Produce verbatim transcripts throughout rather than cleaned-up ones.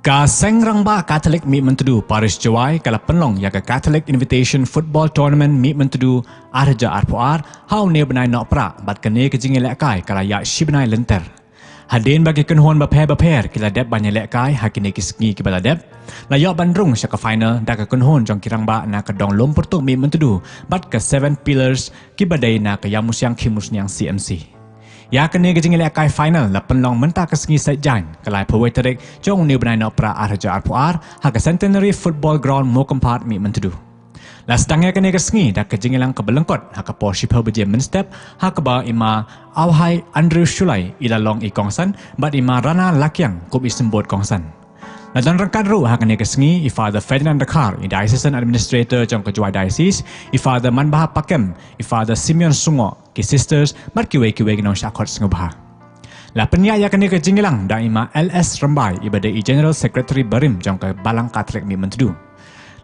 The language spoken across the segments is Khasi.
Ka Seng Rangbah Katholik Mihmyntdu Parish Jowai ka la pynlong ïa ka Catholic Invitation Football Tournament Mihmyntdu ar hajar arphew ar ha une u bnai Nohprah, bad kane ka jingïalehkai ka la ïaid shi bnai lynter. Hadien ba ki kynhun bapher bapher ki la dep ban ïalehkai ha kine ki sngi kiba la dep, la ïoh ban rung sha ka final da ka kynhun jong ki rangbah na ka dong Lumpyrtuh Mihmyntdu bad ka Seven Pillars kiba dei na ka Ïawmusiang Khimusniang C M C. Ïa kane ka jingïalehkai final la pynlong mynta ka sngi Saitjaiñ, ka laiphew wei tarik jong une u bnai Nohprah ar hajar arphew ar ha ka Centenary Football Ground, Mowkympat, Mihmyntdu. La sdang ïa kane ka sngi da ka jingïalang kaba lyngkot ha ka por shiphew baje mynstep, ha kaba i Ma Auhai Andrew Shullai i la long i kongsan bad i Ma Rana Lakiang kum i symbud kongsan. La don ryngkat ruh ha kane ka sngi i Father Ferdinand Dkhar, i Diocesan Administrator jong ka Jowai Diocese, i Father Manbha Pakem, i Father Simeon Sungoh, ki sisters bad kiwei kiwei ki nongshah khot sngewbha. La pynïaid ïa kane ka jingïalang da i Ma L S Rymbai, iba dei i General Secretary barim jong ka Balang Katholik Mihmyntdu.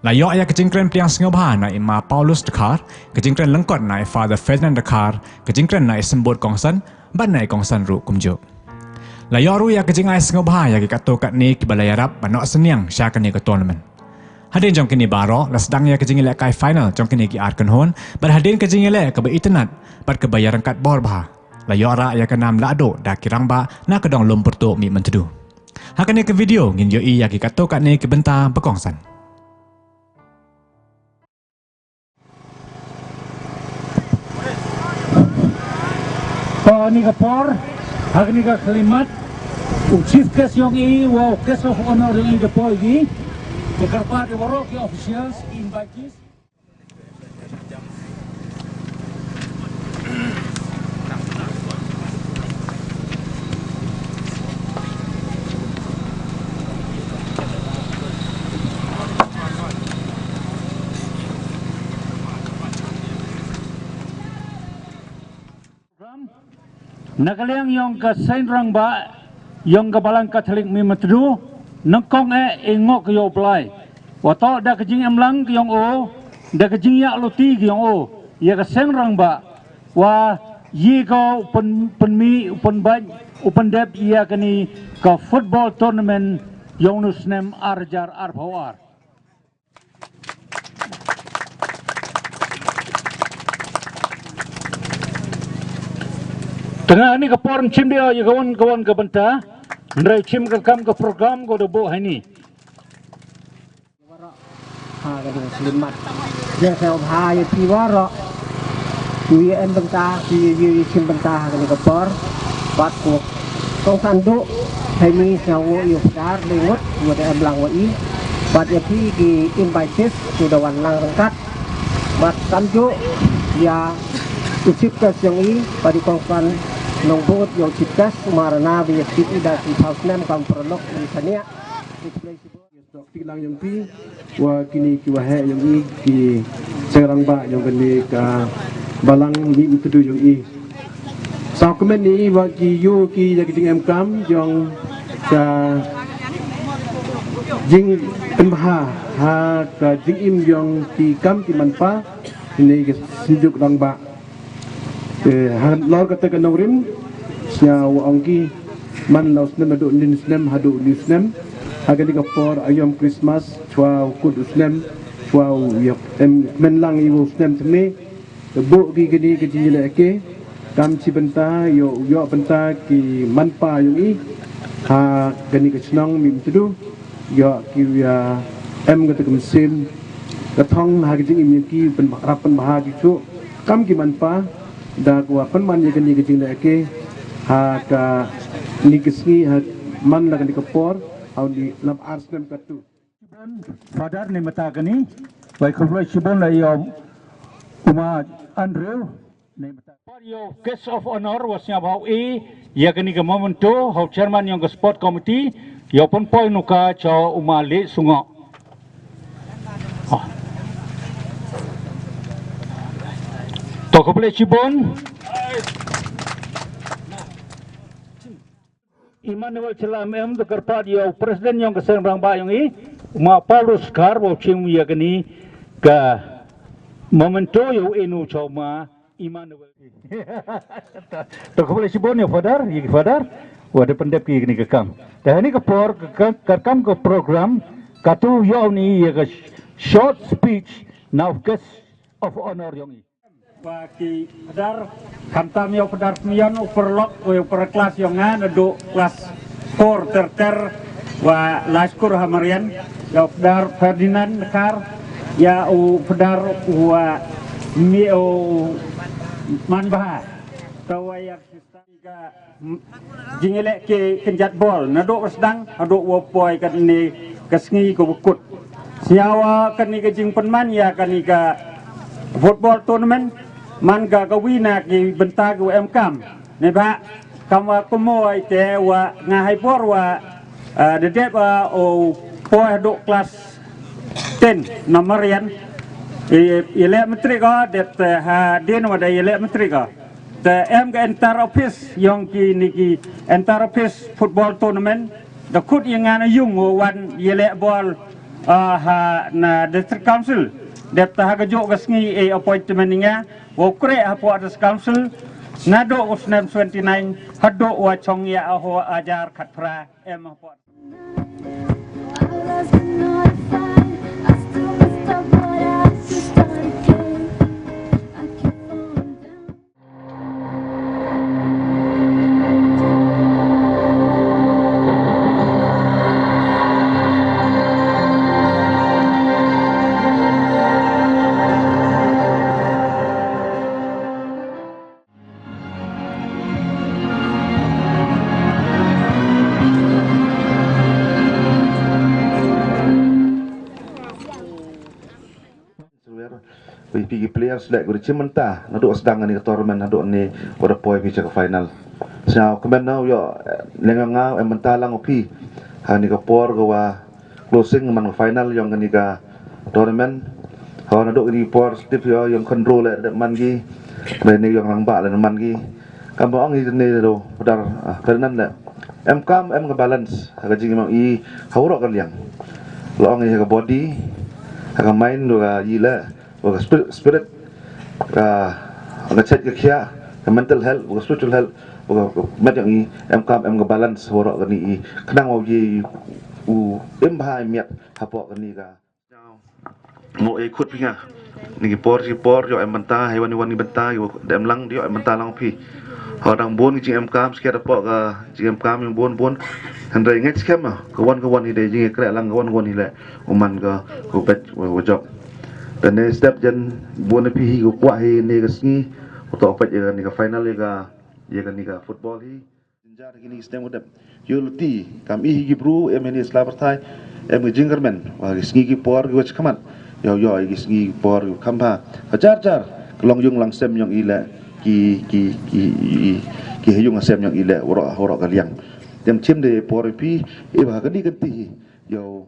La ïoh ïa ka jingkren pliang sngewbha na i Ma Paulus Dkhar, ka jingkren lyngkot na i Father Ferdinand Dkhar, ka jingkren na i symbud kongsan bad na i kongsan ruh kumjuh. La ïoh ruh ïa ka jingai sngewbha ïa ki katto katne kiba la ïarap ban noh synñiang sha kane ka tournament. Hadien jong kine baroh la sdang ïa ka jingïalehkai final jong kine ki ar kynhun, bad hadien ka jingïaleh kaba itynnad bad kaba ïaryngkat bor bha, la ïoh rah ïa ka nam lahduh da ki rangbah na ka dong Lumpyrtuh Mihmyntdu. Ha kane ka video ngin ïohi ïa ki katto katne ki bynta ba kongsan. Kane ka por, ha kane ka khyllipmat, u Chief Guest jong i, wa u Guest of Honor jong i da poi hi, da kyrpad ïa waroh ki officials, invitees. Na ka liang yong ka Seng Rangbah yong ka Balang Katholik Mihmyntdu, nyngkong eh i ngoh ka ïoh blai. Wat toh da ka jingim lang ka yong o, da ka jingïaid luti ka yong o, ïa ka Seng Rangbah, wa ïa ka u pyn, pynmih, u pynbeit, u pyndep ïa kane ka football tournament yong une u snem ar hajar arphew ar. Tang ha kane ka por ym shim de ïa ka wan ka wan ka bynta. Hynrei shim ka kam ka program ko da buh ha kane. Ha kane ka khyllipmat. Ïa sngewbha ïa phi baroh. Ïa em bynta, ïa, ïa, ïa shim bynta ha kane ka por. Bad ko kongsan duh, ha kane sngewbha ïa u Phadar Lyngngoh, u da em lang wa i. Bad ïa phi ki invitees, ki da wan lang ryngkat. Bad kumjuh ïa u Chief Guest jong i, bad i kongsan nongbud ïa u Chief Guest, u Ma Rana, ba ïa ki i da ki phew snem kum paralok, i saniah. Ïa sdok tik lang yong phi, wa kine ki waheh yong i, ki Seng Rangbah yong kane ka Balang Mihmyntdu yong i. Sa kmen i wa ki ïoh ki ïa ki jingem kam yong ka jingpynbha ha ka jingim yong ki kam ki manpa, kine ki Synjuk Rangbah. Eh, halor kata ka nongrim, sñiaw wa ong ki, man la u snem haduh une u snem, haduh une u snem, ha kane ka por aïom Christmas, chwa u kut u snem, chwa u ïap em kmen lang i wa u snem thymme, te buh ki kane ka jingïalehkai, kam chi bynta, ïoh, ïoh bynta ki manpa yong i, ha kane ka chnong Mihmyntdu, ïoh ki, ïa, em kata ka mynsiem, ka thong ha ka jingim yong ki, pynbha-, rap pynbha ki chuh, kam ki manpa, da ka wa pynman ïa kane ka jinglehkai, ha kane ka sngi, ha man la kane ka por, ha une u lap ar snem katto. Father ne mata kane, wa khublei chibun la ïa u Ma Andrew, ne mata. Par ïa u guest of honor, wa sñiawbha u e, ïa kane ka memento, ha u chairman yong ka sport committee, ïa u pynpoi nuka cha u Ma Leh Sungoh. Oh. To khublei chibun. Emmanuel Chala M M, da kyrpad ïa u president yong ka Seng Rangbah yong i, u Ma Paulus Kar, wa u chim ïa kane ka memento ïa u e nu cha u Ma Emmanuel. To khublei chibun ïa u Father, ïa ki Father. Wa da pyndep ki kani ka kam. Te hani ka por ka, ka, ka kam ka program, katu yow ni ya ka sh-, short speech na u guest of honor yong i. Wa ki pdar, khamtam yow pdar Smion u pyrlok, u yow pyrklas yong nga, na du klas four ter ter, wa la skur ha Marian, yow pdar Ferdinand Kar, ya u pdar wa mi u man bha. Tawa ya Ka, mm, jingïaleh ki kynjat bol, naduh ka sdang haduh wa poi kani ka sngi ka wa kut. Sñiaw kani ka jingpynman ïa kani ka football tournament, man ka ka wi na ki bynta ki wa em kam. Neibhah kam wa kumoi te wa nga hai bor wa, ah, da dep, ah, u poi haduh klas ten na Marian. I, ïaleh matric ko, dep te hadien wa da ïaleh matric ko. Te em ka inter office yong kini ki inter office football tournament. Da kut ïa nga na yung wa wan ïaleh bol, ah, ha na district council. Dep te ha ka juh ka sngi e appointment ïa nga wa u kreh hapoh district council. Naduh u snem seventy-nine haduh wa chong ïa u hajar khatphra em hapoh. Wi phi ki players leh, wi chim mynta naduh sdang kani ka tournament, naduh ni wa da poi phi cha ka final. Sñiaw kmen na u yoh, eh, leng nga em mynta lang u phi. Hani ka por ka wa closing man ka final yong kani ka tournament. Hawa naduh kini por step yo yong khynroo leh dep man ki. Leh ni yong rangbah leh man ki. Kam ba ong i ni do pdar, ah, Ferdinand leh. Em kam em ka balance ha ka jingim i ha waroh ka liang. La ong i ha ka body, ha ka mind, wa ka i leh, wa ka spir-, spirit, ka, ka chait ka khiah, ka mental health, wa ka spiritual health, wa ka, ka met yong i, em kam em ka balance ha waroh kani i. Khnang wa u i u im bha i miat hapoh kani ka. Mo e khut phi nga. Ni ki por, ki por, yoh em mynta, hei wan, wan ni mynta, yoh em lang, yoh em mynta lang phi. Haw dang bun ki jingem kam, skhem hapoh ka jingem kam, yong bun, bun. Hynrei ngeit skhem ma, ka wan, ka wan hi dei jingkhreh lang, ka wan, ka wan hi leh. U man ka, u peit, u, u jop. Te ne step jan bun phi hi, u kwah hi, ne ka sngi, u toh peit ïa ka, ne ka final ïa ka, ïa ka, ne ka football hi. Jynjar kini ki snem u dep. Ïoh lynti, kam i hi ki bru, em hini sla pyrthai, em ki jingkyrmen, wa ki sngi ki por ki wa chakhmat. Ïoh, ïoh, ki sngi ki por ki kham bha. Ka jar jar, ka long yung lang sem yong i leh, ki, ki, ki, ki, ki ha yung ha sem yong i leh, waroh, waroh ka liang. Tem chim de por phi, i wa ka di ka ti hi. Ïoh.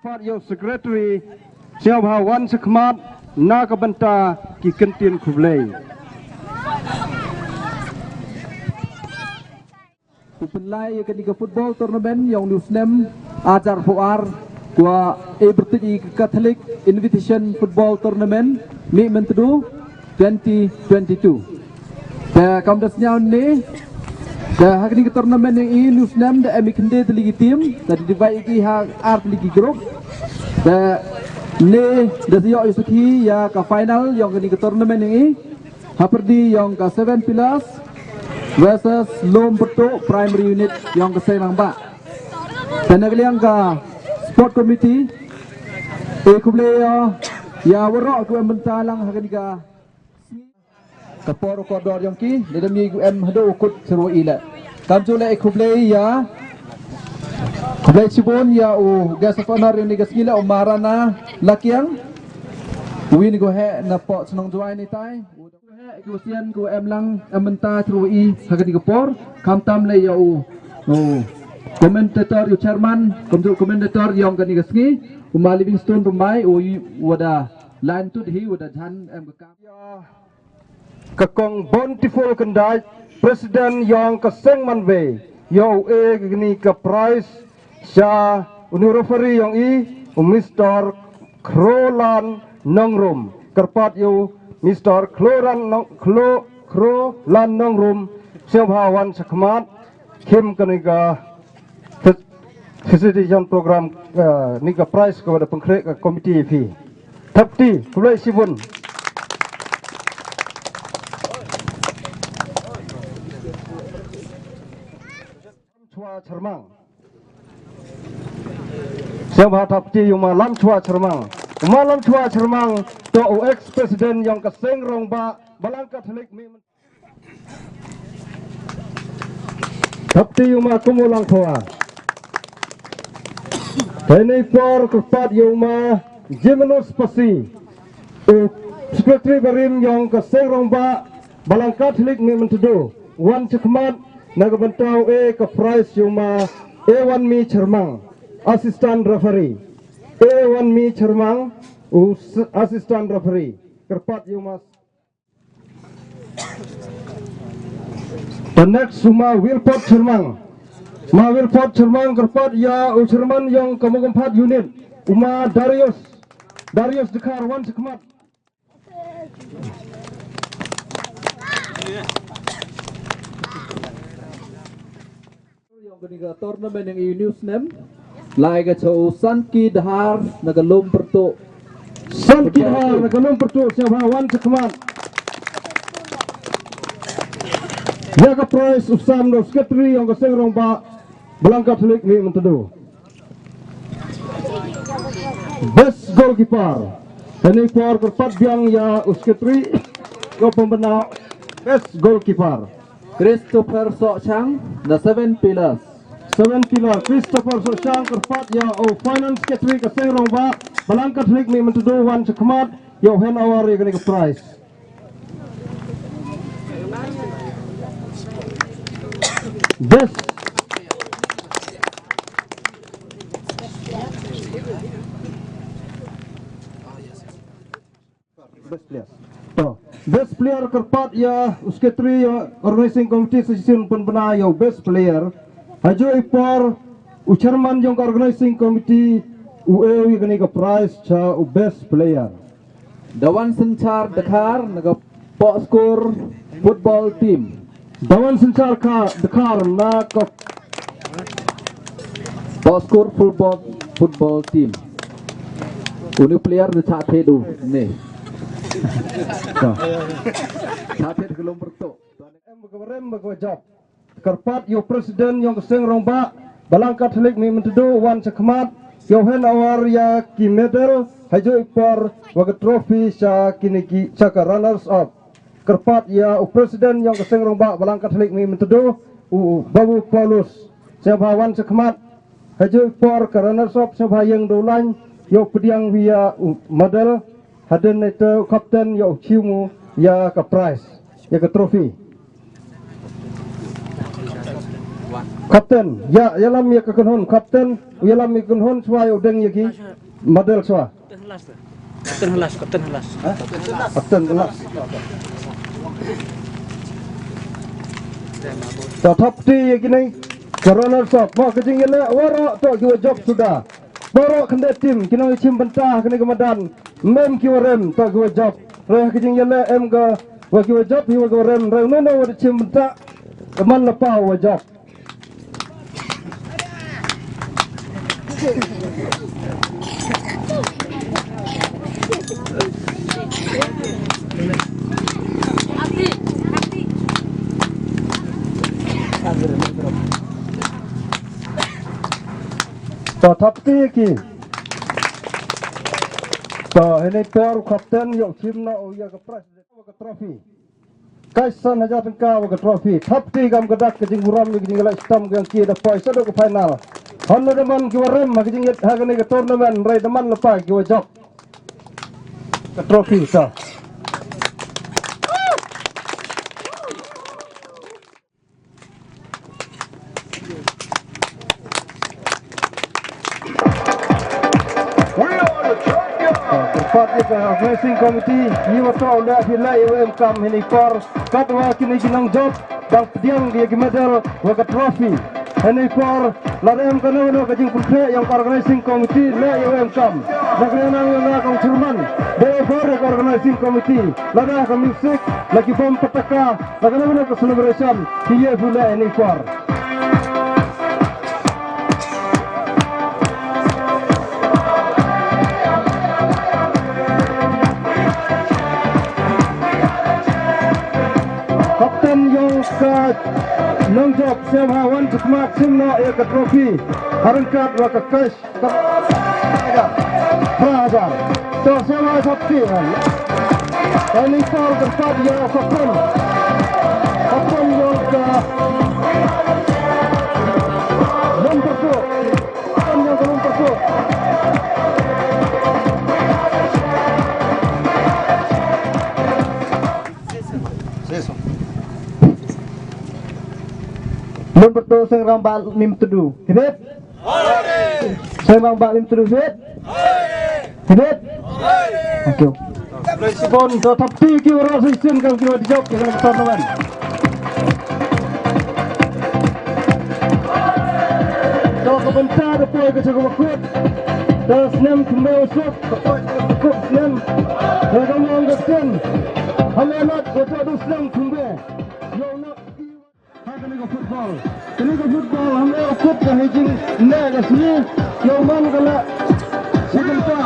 Pat ïa u secretary, sngewbha wan shakhmat na ka bynta ki kyntien khublei. U pynlai ïa kane ka football tournament ïong u snem ar hajar arphew ar, ka e byrtih ïa ka Catholic Invitation Football Tournament, Mihmyntdu twenty twenty-two. Te kam da sñiaw ne, te ha kane ka tournament ïong i u snem da em i khynde tylli ki team, da divide ïa ki ha ar tylli ki group. Te ne da ïoh ïa sakhi ïa ka final ïong kane ka tournament ïong i, ha pyrdi ïong ka Seven Pillars versus Lum Pyrtuh Primary Unit ïong ka Seng Rangbah. Te na ka liang ka sport committee, e khublei ïa, ïa waroh ki em bynta lang ha kane ka ka por kordor ïong ki, ne da mi gu em haduh u kut syrwa i leh. Kam ju leh khublei ïa, khublei shibun ïa u guest of honor ïong kane ka sngi leh u Marana Lakiang. Uwi ne gu heh na poh chnong Jowai ne tai. U heh ki u sian ki u em lang em bynta syrwa i ha kane ka por. Khamtam leh ïa u, u commentator, u chairman, kumjuh commentator ïong kane ka sngi, u Ma Livingstone Rymbai, u, u wa da line tut hi, u wa da jan em ka kam. Ka Kong Bountiful Kyndait, President ïong ka Seng Manbei, ïa u e kane ka prize sha u new referee ïong i, u Mister Khrolan Nongrum. Kyrpad ïa u Mister Khrolan Nong, Khro, Khrolan Nongrum, sngewbha wan shakhmat, khim kane ka Fe-, felicitation program, eh, ne ka prize kaba da pynkhreh ka committee ïa phi. Thap kti, khublei shibun. Chwa Charmang. Sngewbha thap kti ïa u Ma Lamchwa Charmang. U Ma Lamchwa Charmang, to u ex president ïong ka Seng Rangbah Balang Catholic Mihmyntdu. Thap kti ïa u Ma Kumulangkhoa. Te ne por kyrpad ïa u Ma Jimenus Pasi, u secretary barim ïong ka Seng Rangbah Balang Catholic Mihmyntdu, wan shakhmat na ka bynta u e ka prize ïa u Ma Ewanmi Charmang, assistant referee. Ewanmi Charmang, u s-, assistant referee. Kyrpad ïa u Ma. The next, u Ma Wilford Charmang. Ma Wilford Charmang, kyrpad ïa u chairman ïong ka Mawkyrwat unit, u Ma Darius, Darius Dkhar, wan shakhmat. Ïong kane ka tournament ïong i u snem, lai ka cha u Sanki Dhar na ka Lum Pyrtuh. Sanki Dhar na ka Lum Pyrtuh, sngewbha wan shakhmat. Ïa ka prize u sam da u secretary ïong ka Seng Rangbah Balang Catholic Mihmyntdu. Best goalkeeper. Te ne por kyrpad biang ïa u secretary, ïa u pynbna best goalkeeper. Christopher Sohchang, na Seven Pillars. Seven Pillar, Christopher Sohchang, kyrpad ïa u finance secretary ka Seng Rangbah Balang Catholic Mihmyntdu, wan shakhmat, ïa u hand over ïa kane ka prize. Best. Best player. To. Best player kyrpad ïa u secretary ïa organizing committee session pynbna ïa u best player. Hajuh i por u chairman ïong ka organizing committee u e ïa kane ka prize cha u best player. Dawan Synchar Dkhar na ka Pohskur football team. Dawan Synchar ka Dkhar na ka Pohskur football, football team. Uni player na cha thedu ne. Cha thedu ka Lum Pyrtuh. Em ba ka rem ba ka jop. Kyrpad ïa u president ïong ka Seng Rangbah Balang Catholic Mihmyntdu wan shakhmat, ïa u hand over ïa ki medal, hajuh i por wa ka trophy cha kine ki cha ka runners up. Kyrpad ïa u president ïong ka Seng Rangbah Balang Catholic Mihmyntdu, u Babu Paulus. Sngewbha wan shakhmat, hajuh i por ka runners up, sngewbha ïeng da u lain, ïa u pdiang ïa u medal, hadien ite u captain ïa u chimu ïa ka prize, ïa ka trophy. Kapten, ïa, ïalam ïa ka kynhun, kapten, ïalam ïa ka kynhun, shuwa ïa u deng ïa ki medal shuwa. Kapten Helas. Kapten Helas. To thap kti ïa kine ki runners up. Mo ka jingïaleh waroh to kiwa jop suda. Baroh khyndiat team ki nongshim bynta ha kane ka madan. Ym em kiwa rem to kiwa jop. Hynrei ha ka jingïaleh em ka wa kiwa jop hi wa kiwa rem. Hynrei uno uno wa da shim bynta. Ka man lypa wa jop. To thap kti ïa ki. To hynne por u kapten ïoh shim noh ïa ka prize, ka trophy. Kai san hajar tyngka wa ka trophy. Thap kti kam ka dak ka jingburom ïa ka jingïaleh shitom ka ïong ki da poi shaduh ka final. Hynrei da man kiwa rem ha ka jingïa ha kane ka tournament hynrei da man lypa kiwa jop. Ka trophy to. Kyrpad ïa ka organizing committee, ngi wa thaw leh phi leh ïa u em kam hynne i por, katwa kine ki nongjop dang pdiang ïa ki medal wa ka trophy. Hynne i por, lada em kano kano ka jingpynkhreh ïa ka organizing committee, leh ïa u em kam. Na ka liang ïa nga kum chairman, dei u por ïa ka organizing committee. Lada ka music, la ki bom pataka, la kano kano ka celebration, ki ïa phi leh hynne i por. Kapten yong ka nongjop, sngewbha wan khmat shim noh ïa ka trophy. Ha ryngkat wa ka cash. Phra hajar. To sngewbha sopti. Hynne i por kyrpad ïa u kapten. Kapten yong ka Lumperso. Kapten yong ka Lumperso. Lumperso Seng Rangbah Lim Tudu. Kredit. Seng Rangbah Lim Tudu, kredit. Kredit. Thank you. Khublei shibun, to thap kti ki wa rah shisien kam ki wa da jop ki kane ka tournament. To ka bynta da poi ka jaka wa kut. Da snem tymbe u suk, ka poi ka kut snem. Da ka mong ka snem. Hynrei nat wa to da snem tymbe. Yow nat. Ha kane ka football. Kane ka football, hynrei u kut ka hei jing ne ka sngi, yow man ka la. Shi kynta.